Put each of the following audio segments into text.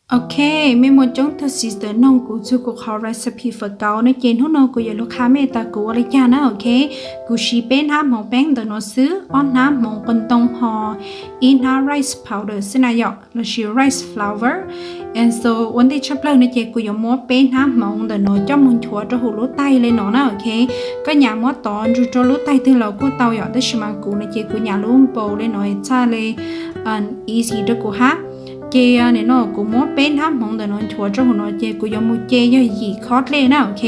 Ok, mej muaj coob tug sister noog kuv txug kuv qhov recipe fawm kauv no ces hnub no kuv yuav lug qha mej tas kuv ua le caag na, ok. Kuv siv peb hnab hmoov peeb ntawm no xwb, ob hnab hmoov qos ntoo ho ib hnab rice powder xwb na yom, lossis rice flour. And so ua ntej tshaj plawg no ces kuv yuav muab peb hnab hmoov ntawm no coj moog nchuav rua huv lub taig le no na, ok. Koj nyam muab tov nrug rua lub taig twg los kuj tau yom, tab sis mas kuv no ces kuv nyam lub bowl le no txhaj le easy rua kuv hab. Ces nim no kuv muab peb hnab hmoov ntawm no nchuav rua huv no ces kuv yuav mus ce yog yim khob dlej na, ok.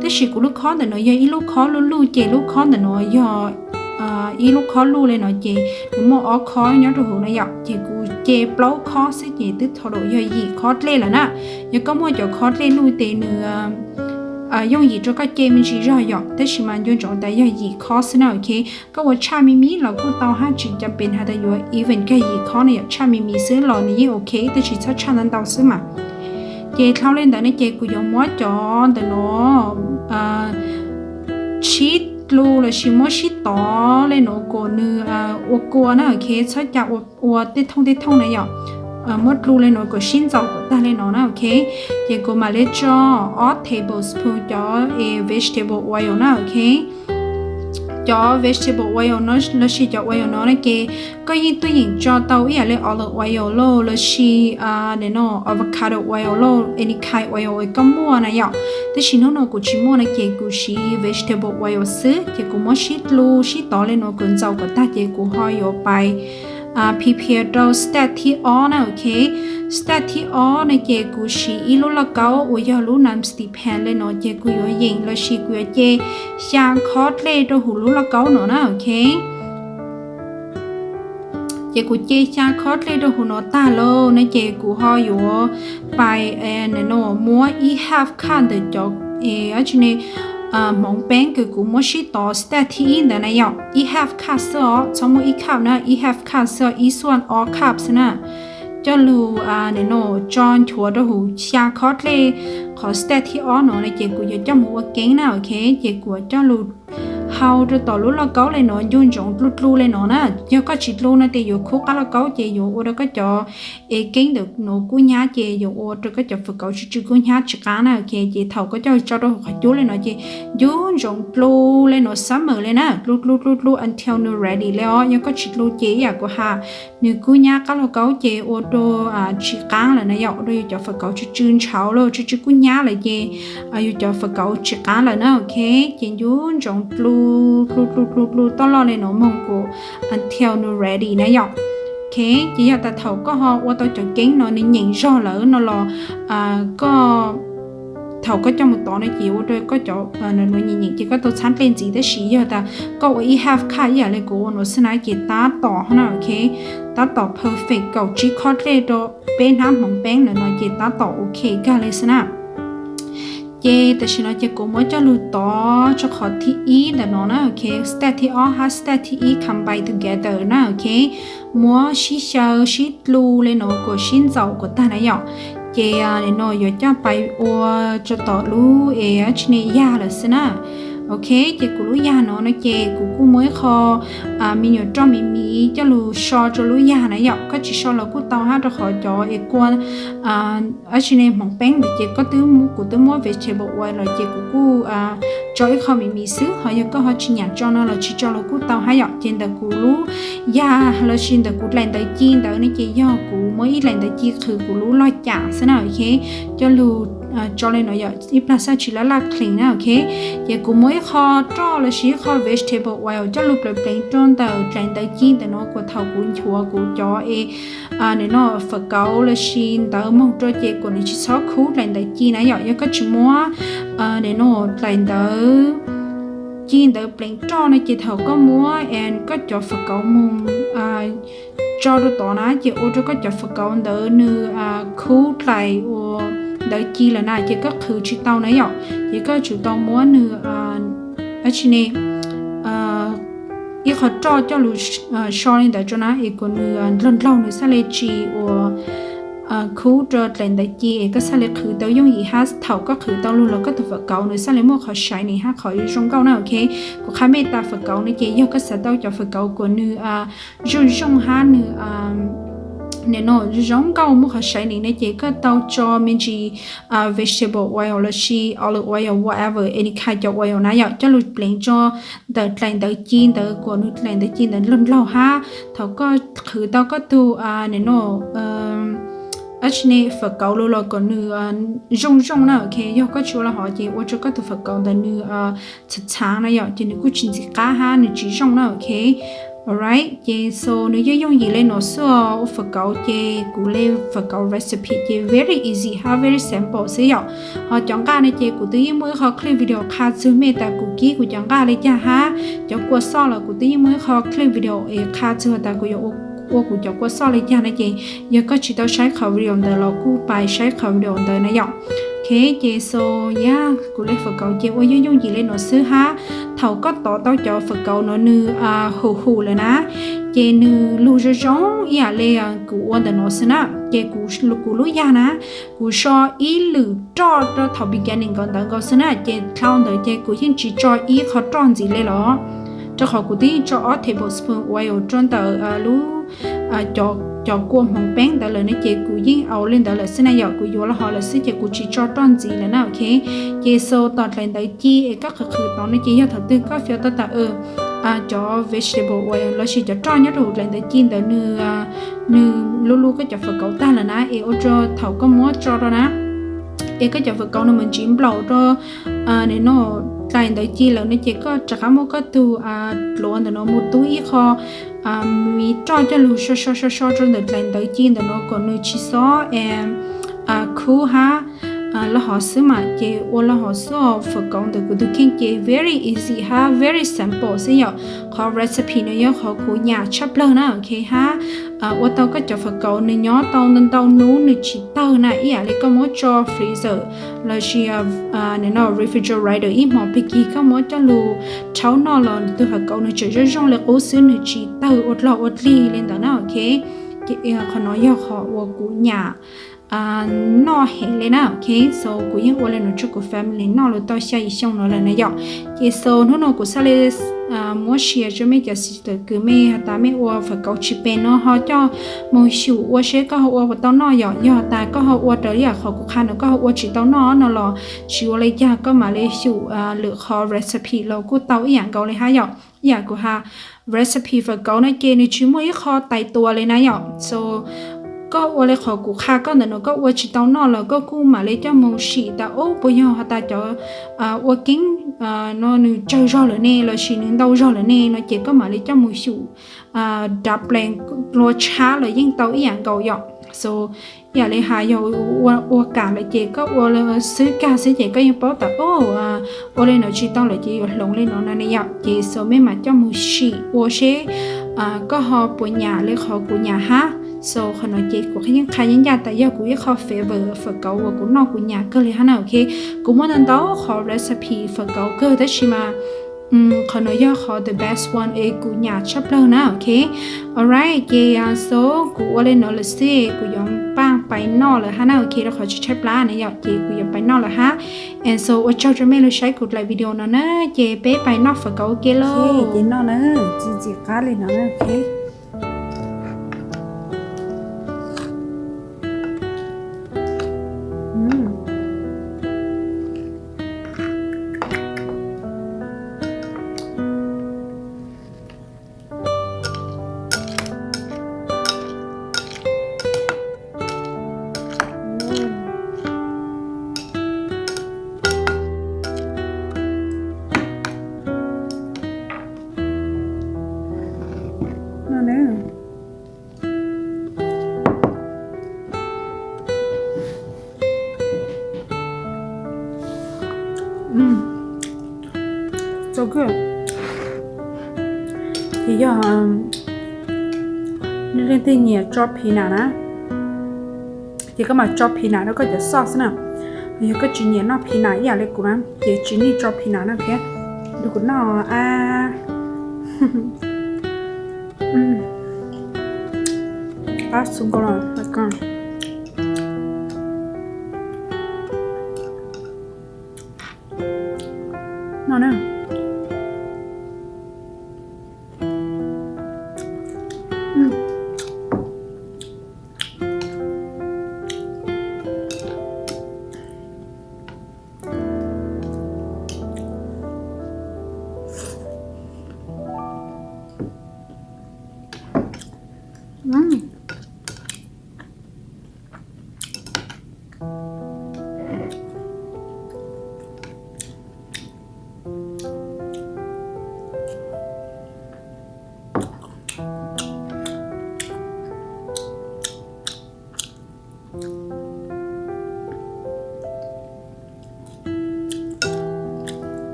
Tab sis kuv lub khob ntawm no yog ib lub khob luj luj ces lub khob ntawm no yog ib lub khob luj le no ces nws muaj ob khob nyob rua huv na yom, ces kuv ce plaub khob xwb ces twb total yog yim khob dlej lawm na. Yog koj muaj cov khob dlej luj tes nws yooj yim rua koj ce me ntsis zog yom, tab sis mas nco ntsoov tas yog yim khob xwb na, ok. Koj ua tshaj me me los kuj tau hab, tsis cam pem has tas yuav even kag yim khob na yom, tshaj me me xwb los nws yeej ok, tab sis txhob tshaj ntau ntau xwb mas. Ces dlhau le ntawd ne ces kuv yuav muab cov ntawm no sib dlu lossis muab sib tov le no kom nws ua kua na, ok, txhob ca ua tej thooj tej thooj na yom. Muab dlu le no kom sib ntxaus kom tag le no na, ok. Ces kuv mam le tso ob tablespoon cov vegetable oil na, ok. Cov vegetable oil no lossis cov oil no na ces koj yeej tuaj yeem tso tau ib yam le olive oil lauj lossis no avocado oil lauj, any kind oil koj muaj na yom. Tab sis hnub no kuv tsis muaj na ces kuv siv vegetable oil xwb, ces kuv muab sib dlu sib tov le no kom ntxaus kom tag ces kuv ho yuav pais prepare rau step thib ob na, ok. Step thib ob na ces kuv siv ib lub lauj kaub uas yog lub non-stick pan le no ces kuv yuav yeem lossis kuv yuav ce xya khob dlej rau huv lub lauj kaub no na, ok. Ces kuv ce xya khob dlej rau huv no tag lauj na ces kuv ho yuav pais no muab ib half cup ntawm cov dab tsi ne hmoov peeb kws kuv muab sib tov step thib ib ntawd na yom, ib half cup xwb os, txhob muab ib cup na, ib half cup xwb os, ib xuaj ob cup xwb na. Coj lug no tso nchuav rau huv xya khob dlej qhov step thib ob no na ces kuv yuav coj mus ua keeb na, ok. Ces kuv coj lug hau rau tom lub lauj kaub le no nco ntsoov dlu dlu le no na. Yog koj tsis dlu no ces yuav khub qab lauj kaub ces yuav ua rau koj cov es keeb ntawm no kub hnyav ces yuav ua rau koj cov fawm kauv tsw tsw kub hnyav tsis qaab na, ok. Ces thaum koj coj tso rau huv qhov cub le no ces nco ntsoov dlu le no summer le na, dlu dlu dlu dlu until nws ready le os. Yog koj tsis dlu ces ib yam kuv has, nws kub hnyav qab lauj kaub ces ua rau tsis qaab lawm na yom, ua rau yus cov fawm kauv tsw tsw ntshauv lawm, tsw tsw kub hnyav lawm ces yus cov fawm kauv tsis qaab lawm na, ok. Ces nco ntsoov dlu dlu dlu dlu dlu toj loj le no moog kuas until nws ready na yom. Ok, ces yog tas thaum koj ho ua tau cov keeb no nws nyeem zog lawm no los koj thaum koj coj mus tov no ces ua rau koj cov no nyeem nyeem ces koj tau txhab dlej ntxiv, tab sis yog tas koj ua ib half cup ib yam le kuv ua no xwb na ces tab tom na, ok, tab tom perfect, kaum tsib khob dlej rau peb hnab hmoov peeb lawm no ces tab tom ok kag le xwb na. Ces tam sim no ces kuv muab coj lug tov rau qhov thib ib ntawm no na, ok, step thib ob hab step thib ib combine together na, ok, muab sib xyaw sib dlu le no kuas sib ntxaum kuas tag na yom. Ces no yuav coj pais ua rau tom lub es dab tsi ne yag lawm xwb na. Ok, ces kuv lub yag no no ces kuv kuj muab ib qho me nyuam roj miv miv coj lug so rau lub yag na yom. Koj tsis so los kuj tau hab rau qhov cov es kua dab tsi ne hmoov peeb ntawd ces koj twb, kuv twb muab vegetable oil lawm ces kuv kuj tso ib qho miv miv xwb, ho yog koj ho tsis nyam tso no los tsis tso los kuj tau hab yom. Ces ntawm kuv lub yag lossis ntawm kuv dlaim ntawv ci ntawd ne ces yog kuv muab ib dlaim ntawv ci qhwv kuv lub log cam xwb na, ok, coj lug tso le no yom, ib plag xaj tsis laj laj clean na, ok. Ces kuv muab ib qho roj lossis ib qho vegetable oil coj lug pleev pleev rau ntawm dlaim ntawv ci ntawm no kuas thaum kuv nchuav kuv cov es no fawm kauv lossis ntawv moog rau ces kuas nws tsis txhob khub dlaim ntawv ci na yom. Yog koj tsis muab no dlaim ntawv ci ntawd pleev roj no ces thaum koj muab es koj cov fawm kauv moog tso rau tod na ces ua rau koj cov fawm kauv ntawd nws khub dlaim uas ntawv ci lawm na ces koj qhwv tsis tau na yom. Ces koj tsum tau muab nws dab tsi ne ib qho roj coj lug so le ntawd rau na es kuas nws ntaug ntaug nws xaj le tsis uas khub rau dlaim ntawv ci es koj xaj le qhwv tau yooj yim hab thaum koj qhwv tau lug los koj tug fawm kauv nws xaj le muaj qhov shiny hab qhov zoo nkauj na, ok. Kuv qha mej tas fawm kauv no ces yog koj xav tau cov fawm kauv kuas nws zoo zoo hab nws nim no zoo nkauj muaj qhov shining na ces koj tau tso me ntsis vegetable oil lossis olive oil whatever any kind cov oil na yom, coj lug pleev rau ntawm dlaim ntawv ci ntawd kom nws dlaim ntawv ci ntawd nplaug nplaug hab. Thaum koj qhwv tau koj tug nim no dab tsi ne fawm kauv lug los kom nws zoo zoo na, ok. Yog koj tsis ua le hov ces ua rau koj tug fawm kauv ntawd nws txhaav txhaav na yom, ces nws kuj tsis ntxim qab hab nws tsis zoo na, ok. Alright, ces so nws yeej yooj yim le nuav xwb os. Ua fawm kauv ces kuv le fawm kauv recipe ces very easy hab very simple xwb yom. Ho cov nqaj no ces kuv twb yeej muaj ib qho clip video qha txug mej tas kuv kib kuv cov nqaj le caag hab cov kua xoj los kuv twb yeej muaj ib qho clip video es qha txug tas kuv yuav ua kuv cov kua xoj le caag na ces yog koj tsis tau saib qhov video ntawd los kuj pais saib qhov video ntawd na yom. Ok, ces so yog kuv le fawm kauv ces ua yooj yooj yim le nuav xwb hab. Thaum koj tov tau cov fawm kauv no nws hum hum lawm na, ces nws lug zoo zoo ib yam le kuv ua ntawm no xwb na. Ces kuv lub yag na, kuv so ib lwm roj rau thaum beginning nkaus ntawd nkaus xwb na, ces dlhau ntawd ces kuv yeej tsis tso ib qho roj ntxiv le los, rau qhov kuv twb yeej tso ob tablespoon oil rau ntawm lub cov kua hmoov peeb ntawd lawm ne ces kuv yeej au le ntawd lawm xwb na yom. Kuv yuav le hov lawm xwb ces kuv tsis tso roj ntxiv lawm na, ok. Ces so tom dlaim ntawv ci es koj qhwv qhwv tod no ces yog thaum twg koj fiav tau tas cov vegetable oil lossis cov roj nyob rau hauv dlaim ntawv ci ntawd nws nws lub lub koj cov fawm kauv tag lawm na es ua rau thaum koj muab tso rau na es koj cov fawm kauv nws mam ntsiv nplaum rau nim no dlaim ntawv ci lawm no ces koj rov qab muab koj tug dluav ntawm no mus tub ib qho me roj coj lug so so so so rau ntawm dlaim ntawv ci ntawm no kom nws tsis xob es khub hab. Le hov xwb mas ces ua le hov xwb os. Fawm kauv ntawm kuv tug kheej ces very easy hab very simple xwb yom. Qhov recipe no yog qhov kuv nyam tshaj plawg na, ok, hab ua tau koj cov fawm kauv nws nyob tau ntau ntau nub nws tsis tawg na, ib yam li koj muab tso freezer lossis refrigerator ib hmos pig kig koj muab coj lug rhaub noj los tug fawm kauv nws tseem zoo zoo le qub xwb, nws tsis tawg ua dlog ua dlig li ntawd na, ok. Qhov no yog qhov uas kuv nyam noj heev le na, ok. So kuv yeej ua le nuav rau kuv family noj lug tau xya yim xyoo no lawm na yom. Ces so hnub no kuv xaav le muab share rau mej cov sister kws mej has tas mej ua fawm kauv tsis pem no ho coj moog xyum ua seb koj ho ua puas tau noj yom. Yog tas koj ho ua raws ib yam qhov kuv qha no koj ho ua tsis tau noj no los tsis ua le caag, koj mam le xyum lwm qhov recipe los kuj tau ib yam nkaus le hab yom. Ib yam kuv has recipe fawm kauv no ces nws tsis muaj ib qho tais tua le na yom. So koj ua le qhov kuv qha koj ntawm no koj ua tsis tau noj los koj kuj mam le coj moog sim tas ub puas yog has tas cov ua keeb no nws tsawg zog lawm ne lossis nws ntau zog lawm ne no ces koj mam le coj moog xyum dab plees dlua tshab los yeej tau ib yam nkaus yom. So ib yam li has yog ua kam lawm ces koj ua xwb kag xwb ces koj yeej paub tas ua le no tsis tau lawm ces yuav hloov le no no ne yom. Ces so mej mam coj moog sim ua seb koj ho puas nyam le qhov kuv nyam hab. So qhov no ces kuv yeej qha yeej ncaj tas yog kuv ib qho favorite fawm kauv uas kuv noj kuv nyam kawg le hab na, ok. Kuv muaj ntau ntau qhov recipe fawm kauv kawg tab sis mas qhov no yog qhov the best one es kuv nyam tshaj plawg na, ok. Alright, ces so kuv ua le no lawm xwb kuv yuav npaj pais noj lawm hab na, ok, rau qhov tsis tshaib plab na yom. Ces kuv yuav pais noj lawm hab. And so ua tsaug rau mej lug saib kuv dlaim video no na, ces peb pais noj fawm kauv ua ke lauj. Ces noj na, tsis ntxim qab li no na, ok. So good. Ces yog nej leej twg nyiam tso peanut na, ces koj mam tso peanut rau koj cov sauce xwb na. Yog koj tsis nyiam noj peanut ib yam li kuv na ces tsis need tso peanut na, ok. Rau kuv noj a. Qab xu nkaus los no na.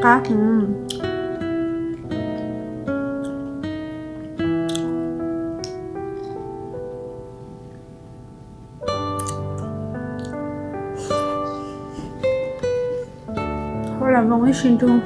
Qab heev. Hauv las voos ib sim nrug.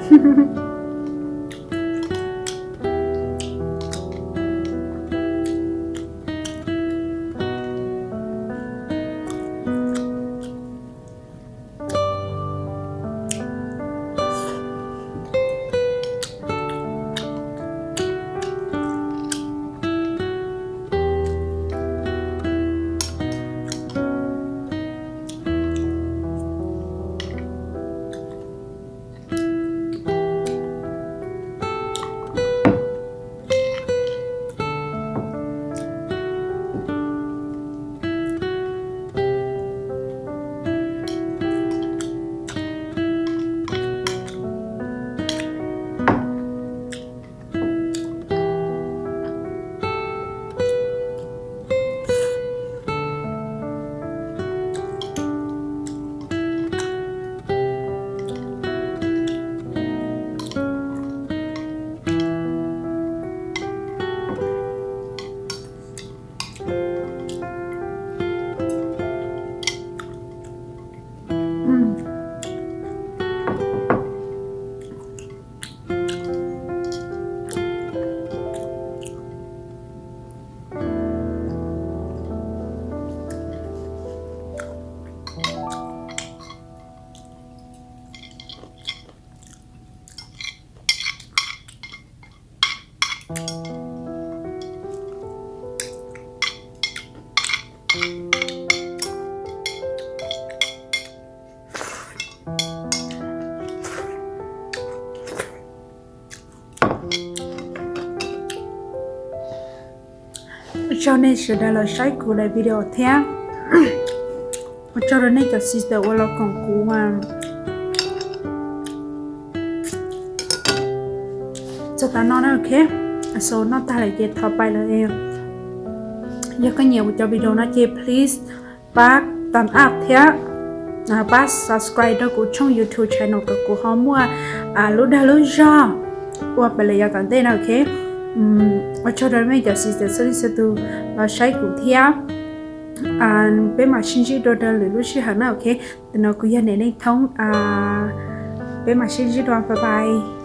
Ua tsaug nej sawv daws los saib kuv daim video thiab. Ua tsaug rau nej cov sister uas los koom kuv txog tav no na, ok. So noj tag lawm ces thov pais lawm. Yog koj nyiam kuv cov video no ces please pab thumbs up thiab pab subscribe rau kuv tshooj YouTube channel kom kuv ho muaj lub dag lub zog ua pem lawm yav tom ntej no, ok. Ua tsaug rau nej cov sister txhua leej txhua tus los saib kuv thiab. Peb mam sib ntsib dua rau lwm lub sij hawm na, ok. Tam no kuv yog Niam Neej Thoob, peb mam sib ntsib dua, bye bye.